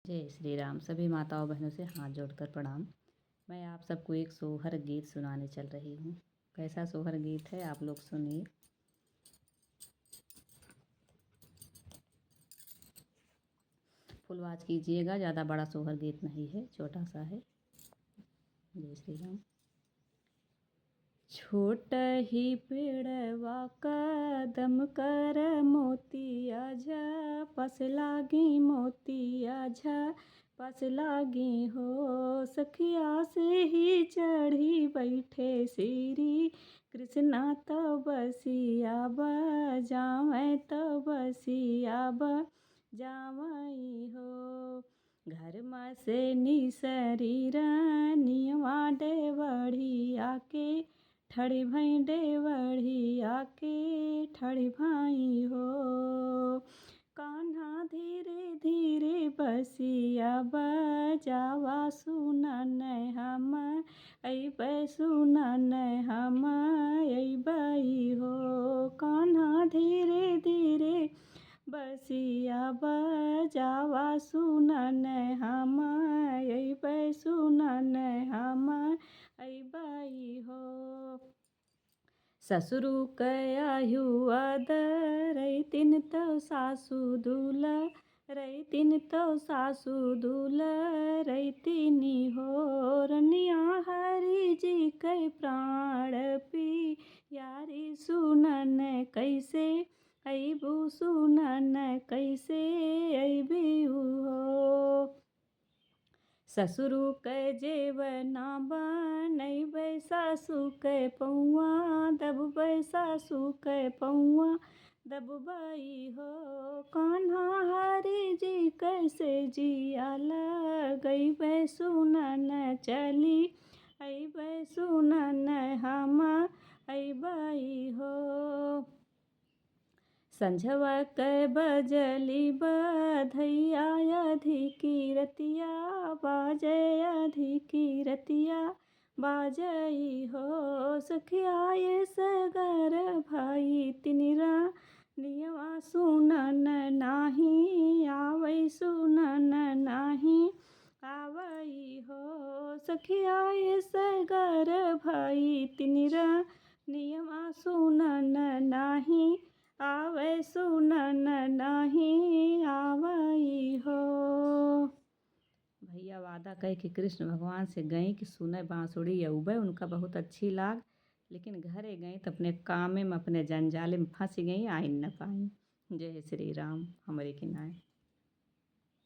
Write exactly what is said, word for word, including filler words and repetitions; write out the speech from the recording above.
जय श्री राम। सभी माताओं बहनों से हाथ जोड़कर प्रणाम। मैं आप सबको एक सोहर गीत सुनाने चल रही हूँ। कैसा सोहर गीत है, आप लोग सुनिए। फुल आवाज कीजिएगा, ज़्यादा बड़ा सोहर गीत नहीं है, छोटा सा है। जय श्री राम। छोट ही पेड़वा कदम कर मोतिया झा, पस लागी मोतिया झा, पस लागी हो। सखिया से ही चढ़ी बैठे श्री कृष्णा, तो बसिया बजावे, तो बसिया बजावई हो। घर मा से निसरी रानिया डेवढ़िया के ठड़ी भई, डेवढ़िया के ठड़ी भई हो। कान्हा धीरे धीरे बसिया बजावा, सुनन हम अइबै, सुनन हम अइबै हो। कान्हा धीरे धीरे बसिया बजावा, सुनन हम अइबै, सुनन हम अइबै हो। ससुरु कयाहु आदर रैतिन तौ सासु दुलरैतिन, तौ सासु दुलरैतिन हो। रनिया हरि जी कै प्राण पियारी, सुनन कैसे अइबू, सुनन कैसे अइबू हो। ससुरु कै जेवना बनइबै, सासु कै पौआ दबबै, सासु कै पौआ दबबै हो। कान्हा हरि जी कै सेजिया लगइबै, सुनन चली अइबै, सुनन हम अइबै हो। संझवा कै बजली बधइया, अधी की रतिया बाजै, अधी की रतिया बाजै हो। सखिया ए सगर भई तिनि रानिया, सुनन नाहीं आवै, सुनन नाहीं आवै हो। सखिया ए सगर भई तिनि रानिया, सुनन नाहीं आवै, सुनन नाहीं आवै हो। भइया वादा कइ के कृष्ण भगवान से गईं कि सुनै बाँसुरी अउबै, उनका बहुत अच्छी लाग, लेकिन घरे गईं त अपने कामे मा, अपने जंजाले मा फँसि गईं, आइन न पाईं। जय श्री राम। हमरे किनारे।